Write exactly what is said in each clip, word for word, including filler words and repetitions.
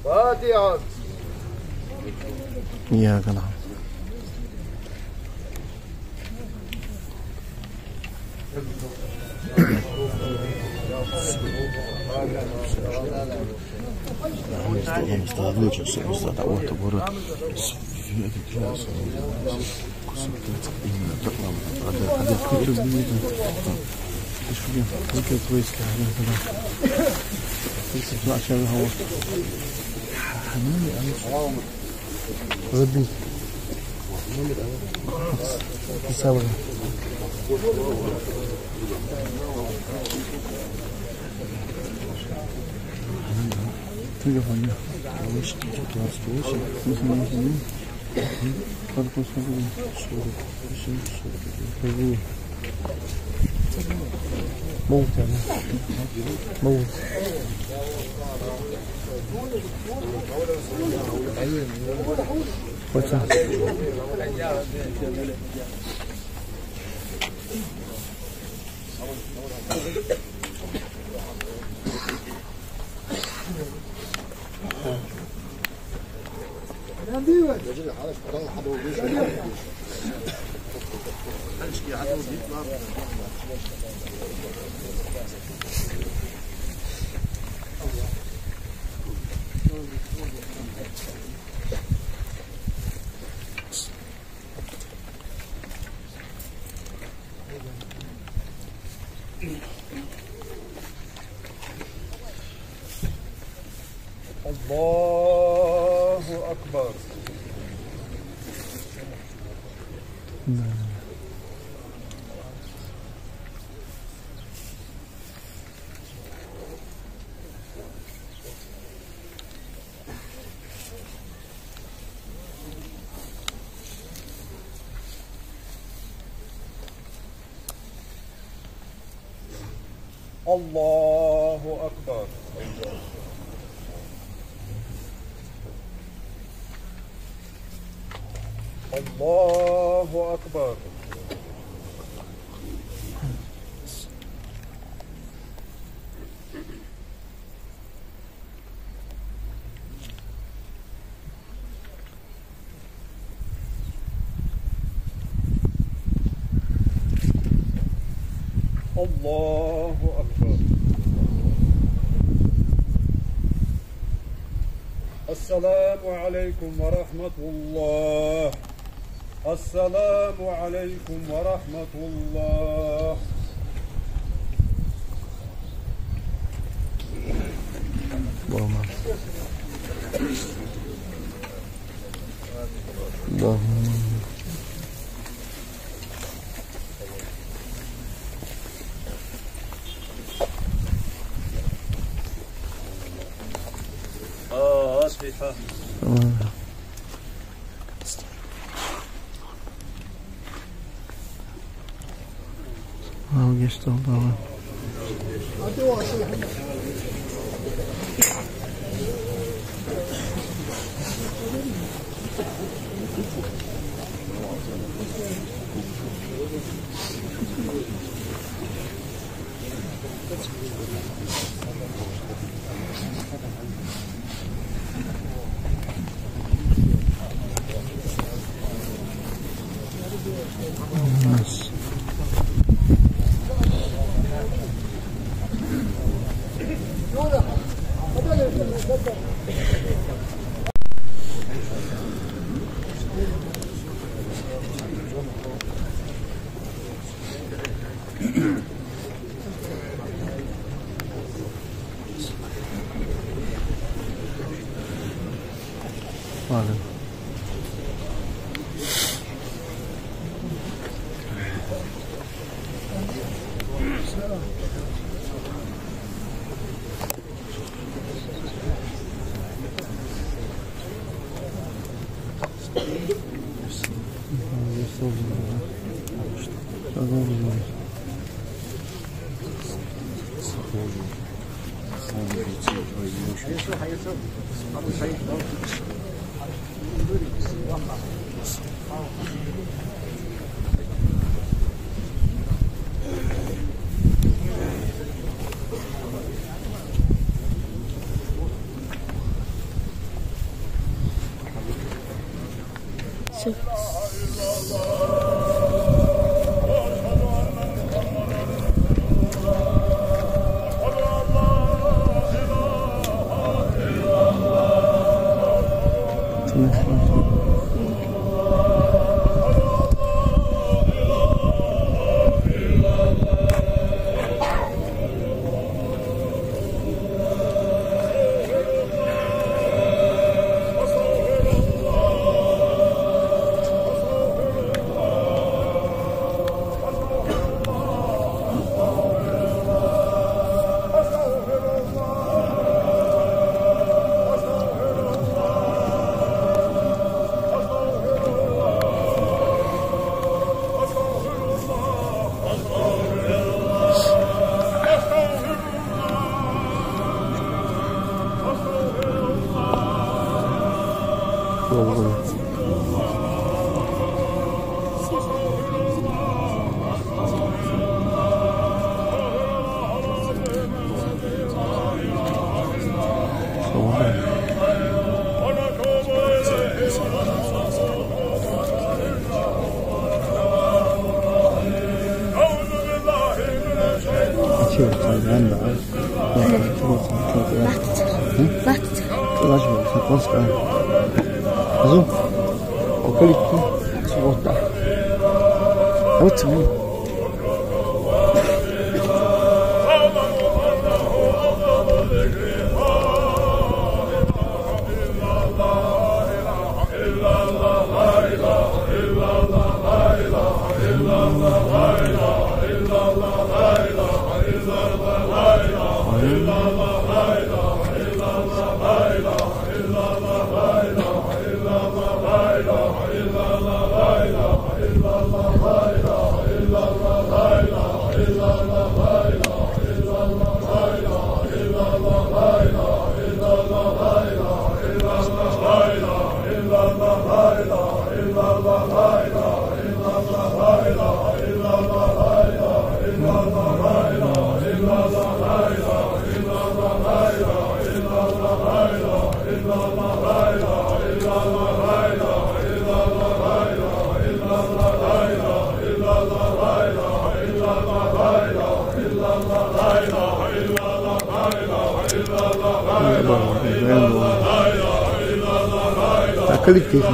فاتحة. إياك نعبد. ربي. Телефон. Мовлид. Мовлид. Вася. الله أكبر. الله أكبر. الله أكبر. الله أكبر. السلام عليكم ورحمة الله. السلام عليكم ورحمة الله. اللهم. اللهم. فاتحة. Al geçti oldu ama. Латтаца. Латтаца. Зу, околитку, суббота. Вот мы. Коллектив.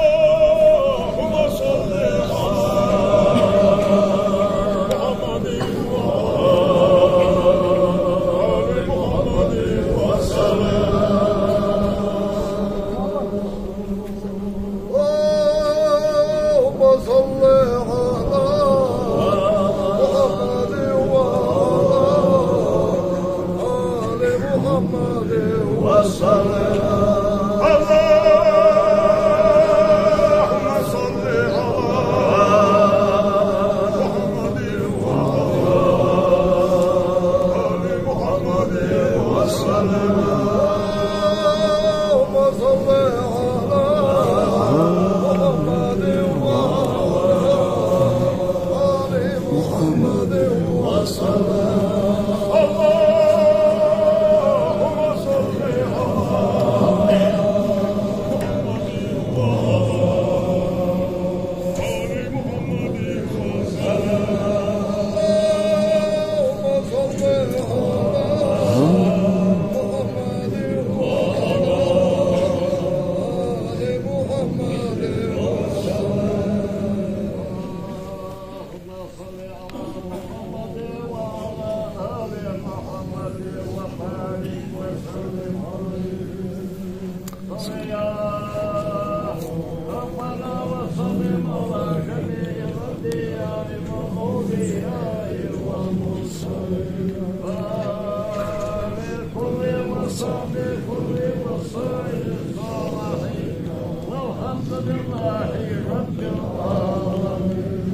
اللهم صل على محمد وعلى آل محمد وسلم. اللهم صل على محمد وعلى آل محمد وسلم. الله لله رب العالمين.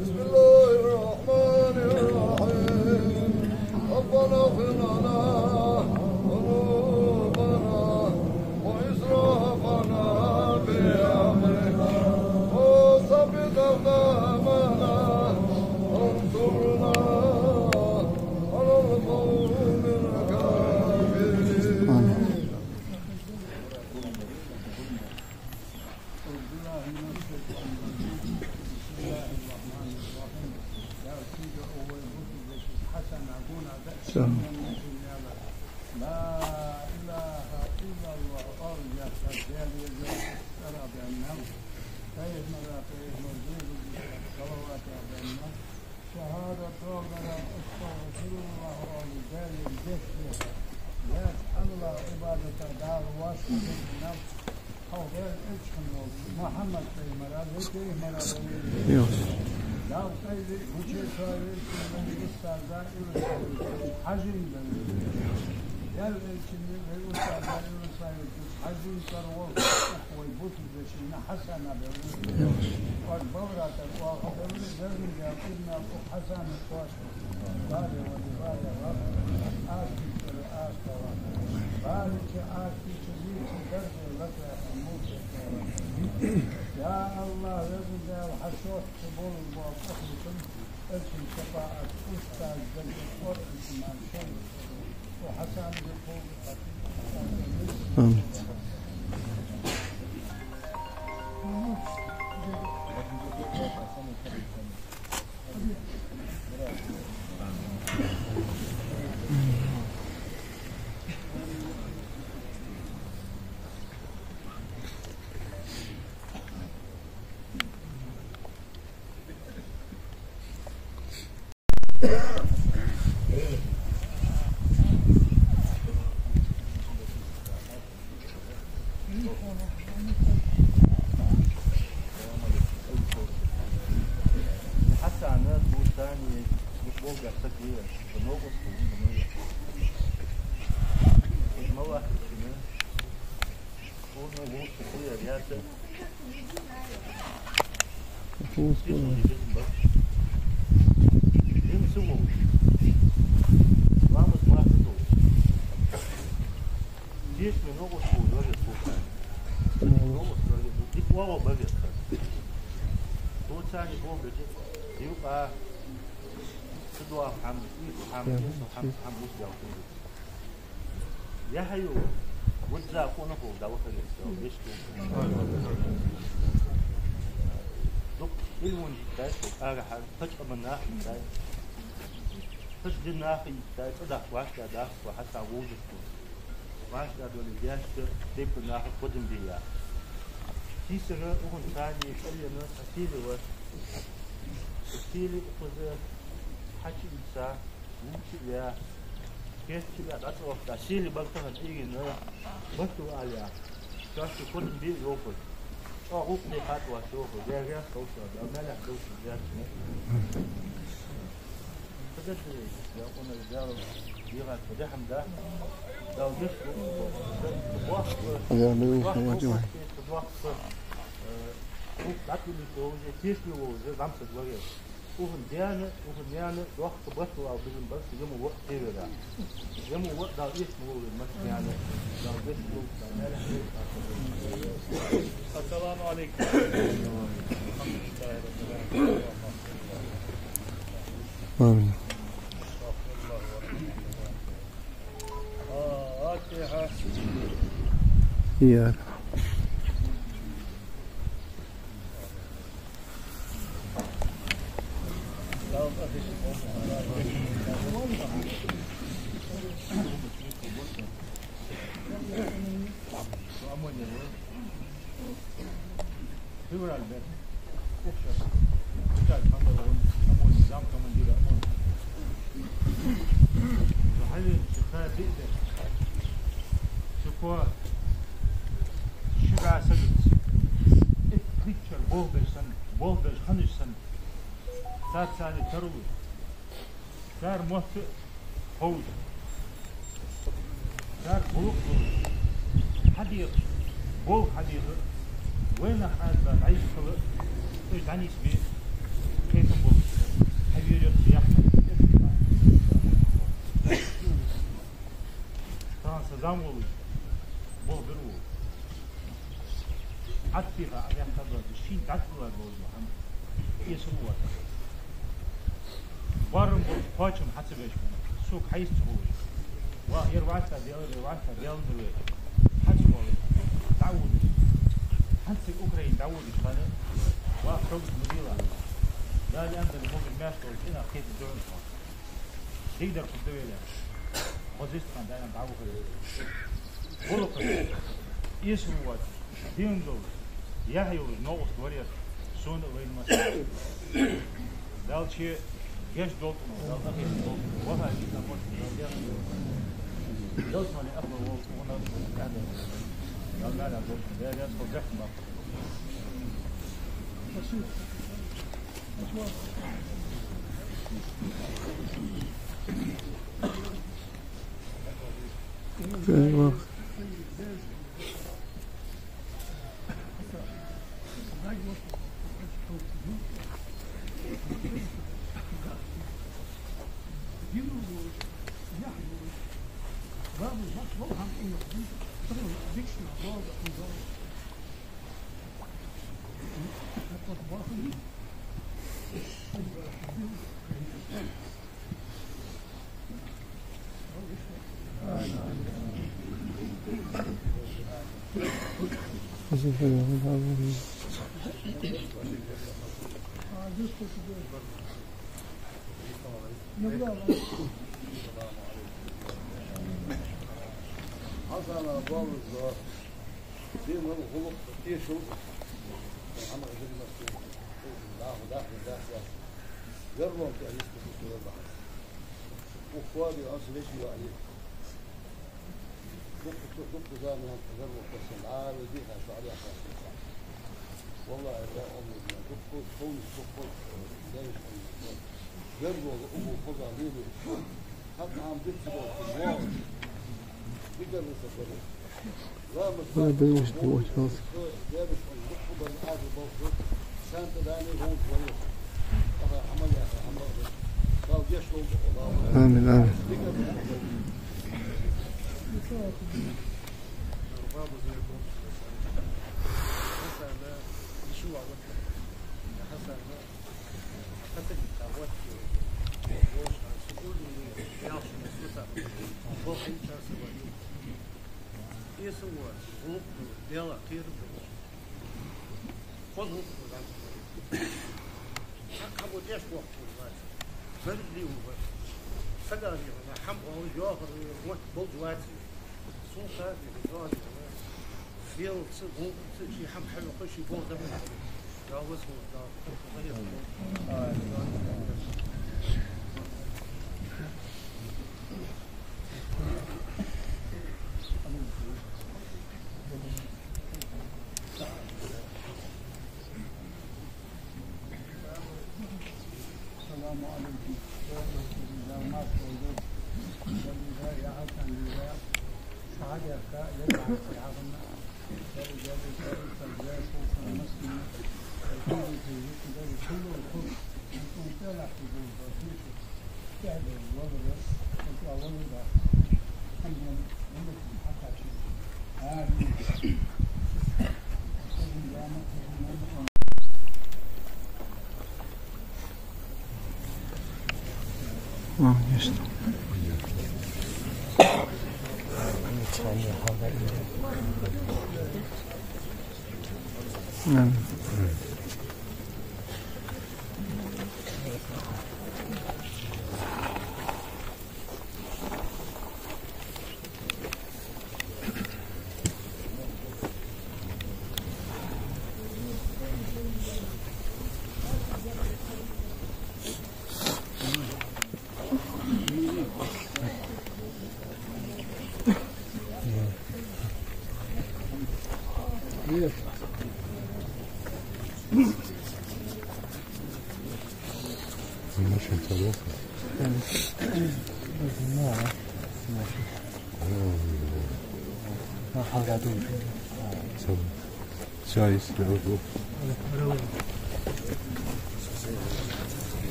بسم الله الرحمن الرحيم. ربنا اغفر لنا ذنوبنا وإسرافنا في أمرنا وثبت أقدامنا وانصرنا على القوم الكافرين. لا إله إلا الله. أرجع الدنيا، أرجع النوم. فإذا ما فإذا ما صلوات على النبي. شهادة دوغرا أستغفر الله ولذلك ذكر. يا الله عبادة دار واسع النفس. Хьо Даьла элча волча Мухьаммад пайхамара, вай пайхамара вай. Йо. Дала къайле гуче соавелча вай устаза Иерусалим хьажин вай. Даьла элчанна вай устаза Иерусалим хьажин цар волча вай буталвешина Хьасана бевлла. Йо. Ва балра тӀа оаха бевлла, Везан Даьла ирнал укх Хьасана кхоачаш. Бале ва бале ва. Астичара астала. Балича астича зийча дарже латаха мулча. Я АллахӀ, Везан Даьла, хьа шортта болаш бола къахетам, элчан шапаӀат, устаз деррига Къуръан иман шоай ва Хьасана де кхоачаш. Амин. Яхьйо, вузза къонахчо дӀавахар из, вешта. Дукха Ӏилма йиттай, арахьара, кхыча къаман нах йиттай. Кхыча дина нах йиттай, цӀадахка вӀаштӀехьадаккха, хьа цхьа вовзаргва. ВӀаштӀехьадоале дешта, тайпан наха кхоадам бе яхаш. Сийсара укхун царна кӀалйина цхьа сийле ва. Цу сийле укхаза хьачуийца, вувча а ваь, кийча а ваь, дӀацӀавахийта, сийле бар тахан Ӏийна, барт ала яхаш. Шоашта кхоадам бе йоахаш. ЧӀоагӀа гӀулакх дехад оаш йоахаш, Даьла раьза хилва шоана, Дала маьлехь долда шун зерат. Хаза деррига, я къонах, Дала дийгӀад, хаза хӀама да. Дала мишта воккха, воккха, воккха, воккха, э, воккха дӀатӀавилла волаш, тешаме волаш, зӀамсаг варе. Укхун даьна, укхун наьна доккха барт ала безам бар са, ема воӀ тевера. Ема воӀ Дала эшма волва, маца наьна. Дала гешт долда, Дала маьлехь долда. Ассаламу Ӏалайкум. Амин. Фатихьа. Ийяка. Февраль бетта. Укх шера. Кучай Хамбалон, ОМОН-а, замкомандира ОМОН-а. Цу хьале, цу кхаь-диъ бетта. Цу кхо ши бӀаь сагаца. Итт-кхыччалца болх беш санна, болх беш хиннача санна. Цар царна тарлу. Цар мотт а ховш, цар гӀулакх а долаш, хьадехаш, болх хьадехар, Вайнах аз да дӀайса хила, уж дӀанийсбе, кхетам болаш, хьавер йоацаш яхь. Тахан са зам волаш, болх бер ву. Ӏаттиха а яхь хадваза, шин дӀатӀалур волаш хӀама. Эсала вар. Барам болча кхоачам хьа ца беш хьона, сога хьайса ца хулаш. Ва, ер вац а Даьла, ер вац а Даьла дар вай. Хьа ца хулаш. ДӀаводаш. ХӀанз цига Украине дӀаводаш хана, ва, хьогаш ма дийла. Дала аьнна дар могаш маьрша долаш, кӀина кхетар духьал хьона. Дигдар кхы довеле. Хоза йист хан даьна дӀавахар. Гулакхаш, эсала воацаш, дин долаш, яхь йолаш новкъост вар ер, сона а вайна а. Дала ший гешт долда, Дала къахетам болба. Ваха, дика мотт, Дала дегӀ. Дала сона ахло волча вона тӀадам. Дала мара долда, Дала яц хо гахма. Хьасана боллаза, динал гӀулакх тешал, хӀама хӀирмас, даха, даха, даха, верлон тӀа йист бу вер бахьан. Укх коа де аз веший ваьле. Дукха, дукха заман хазар ву хасан, а, вай дийха шо Ӏаьдал хасан. Валлахьи, я Аллах, дукха, ховнаш дукха, дайш ховнаш. Вер вола угу хоза лели. ХӀаьта хӀама дицци болча мо. Дикар ва са баре. Ва дайш дукха хоза. Амин, амин. Эсала воацаш, гӀулакх ду, Даьлах кхерам бу. Хоза гӀулакх ду, Даьлах кхерам бу. Хьакъ хьабу тӀеш воккхур вац. Берригаш вац. Сага вехана, хӀама оал, йоахар, мотт болча вац. Сунца вехана, йоахар, Даьлаца, гӀулакхаца, ший хӀама хьавоаккхаш, ший болх дӀабахьа. Дала васал, Дала. السلام عليكم. Всё, если вы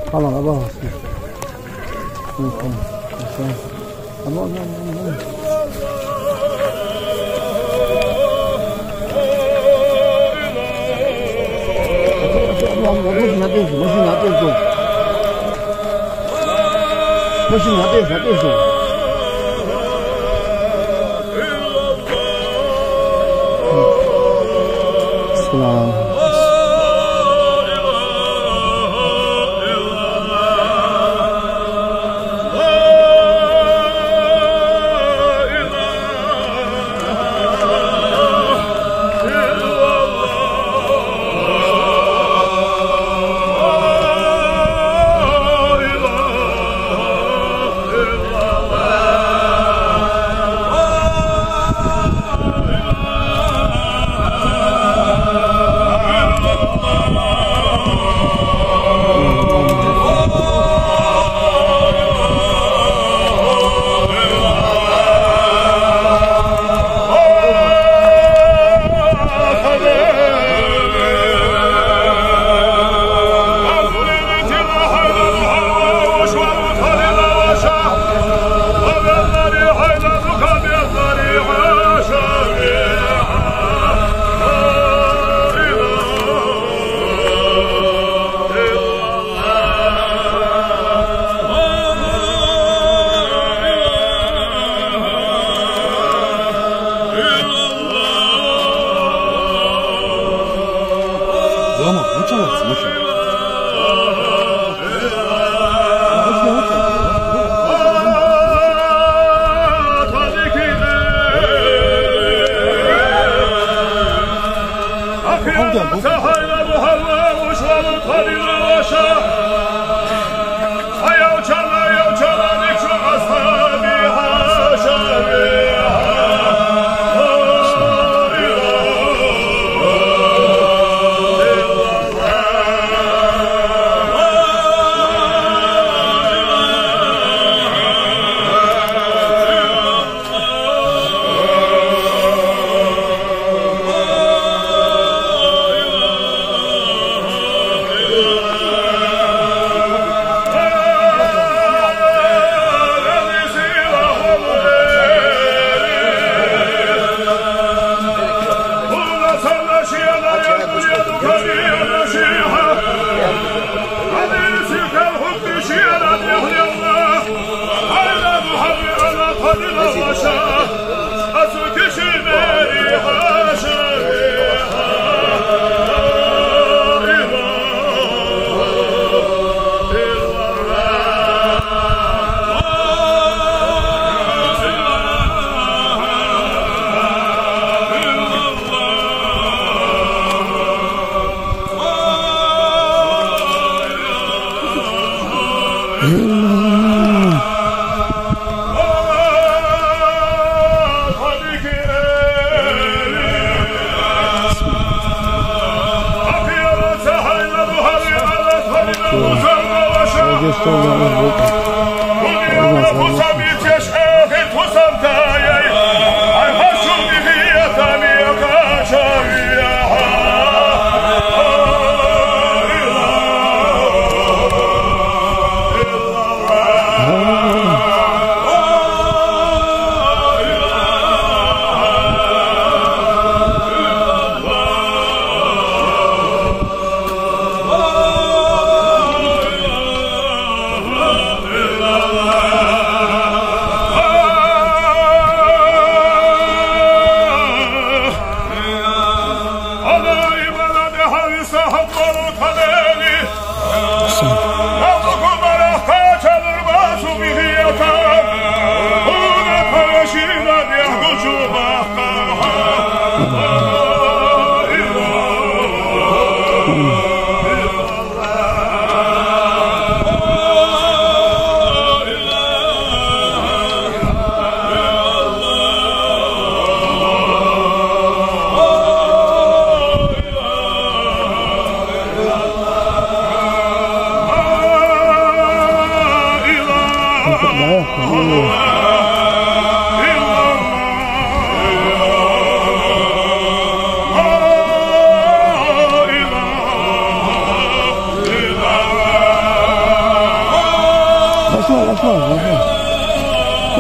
Tamam, Abu Hasan. Tamam, tamam, tamam. Машина отъезжу, машина отъезжу. Машина отъезжу, отъезжу. السلام.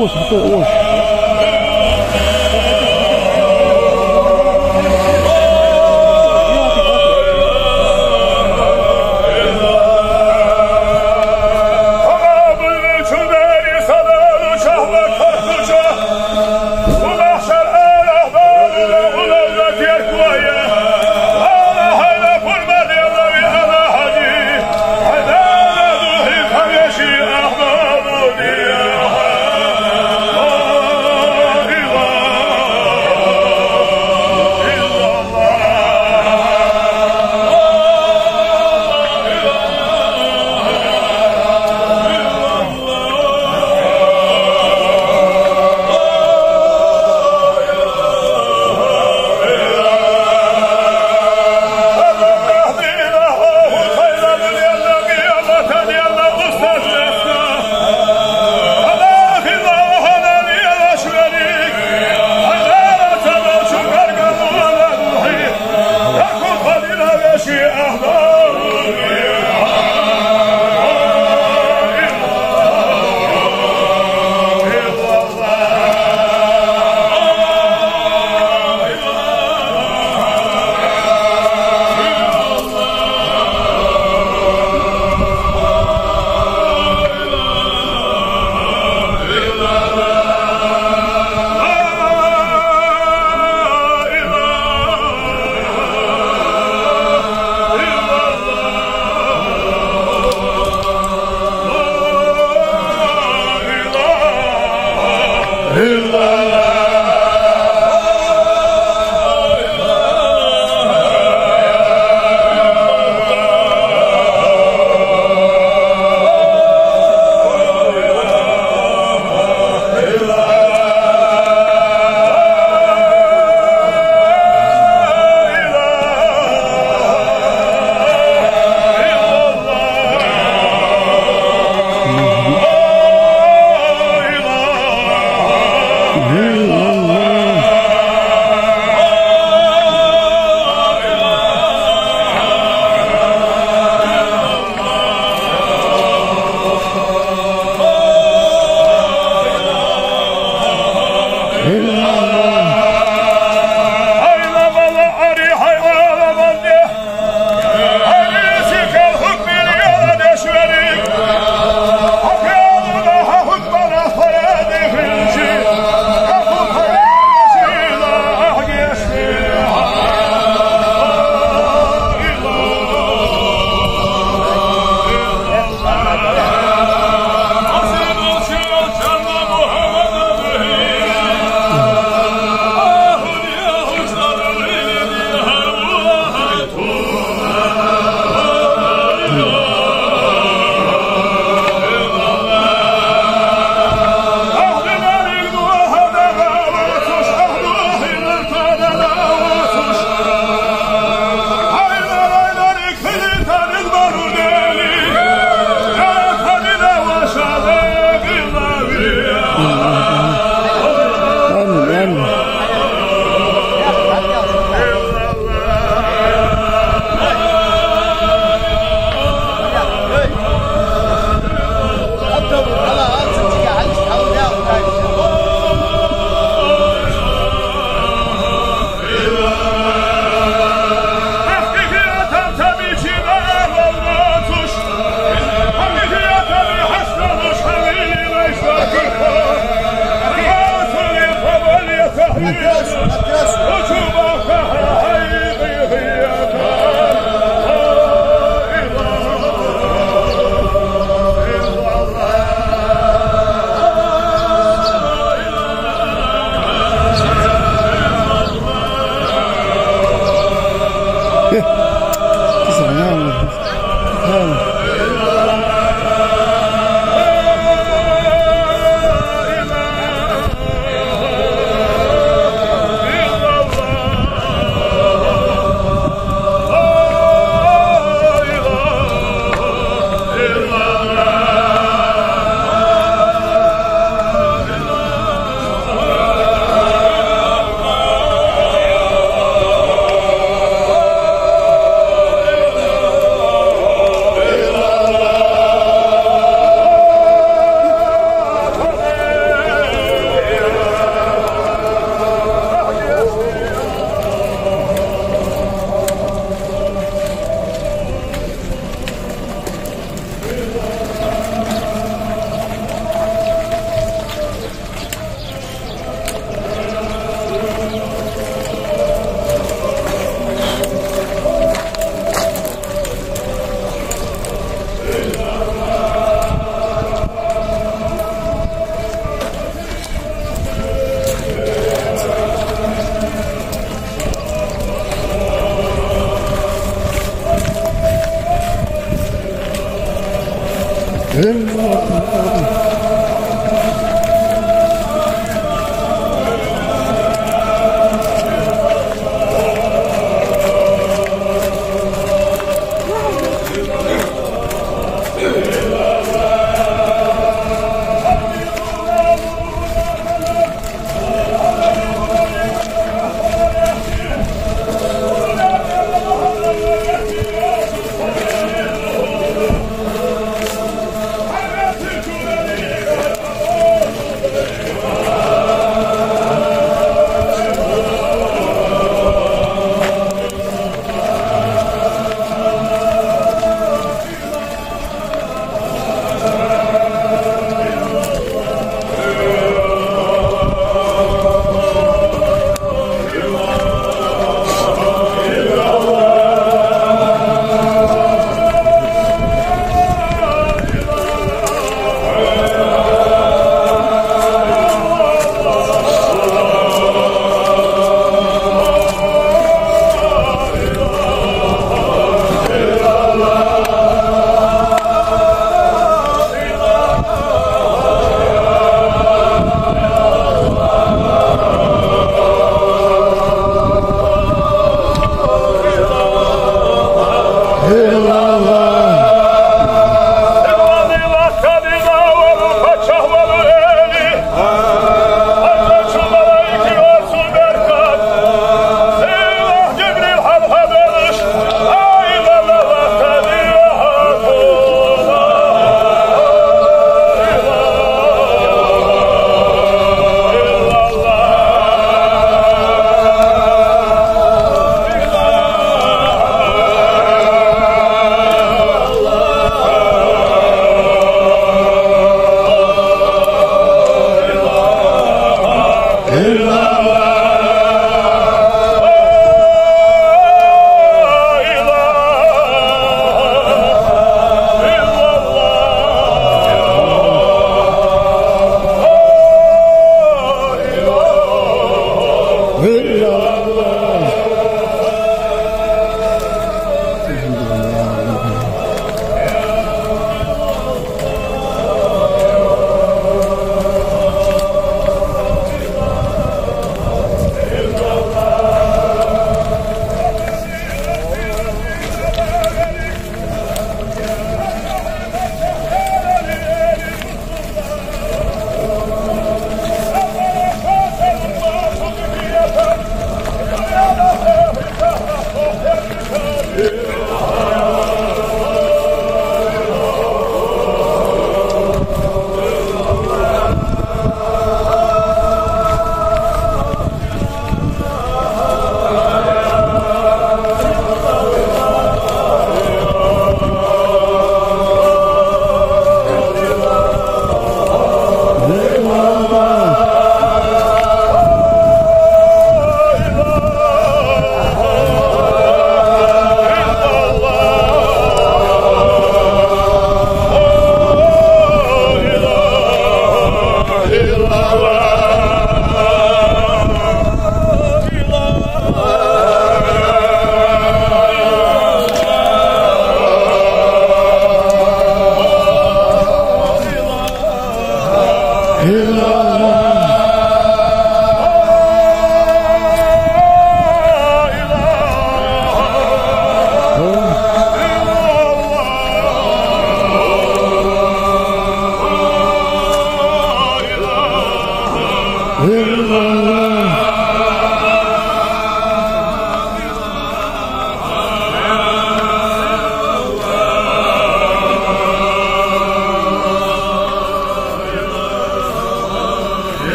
Ош, хӀаьта ош.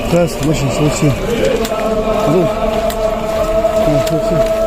Здравствуйте, машина, слушай. Слушай.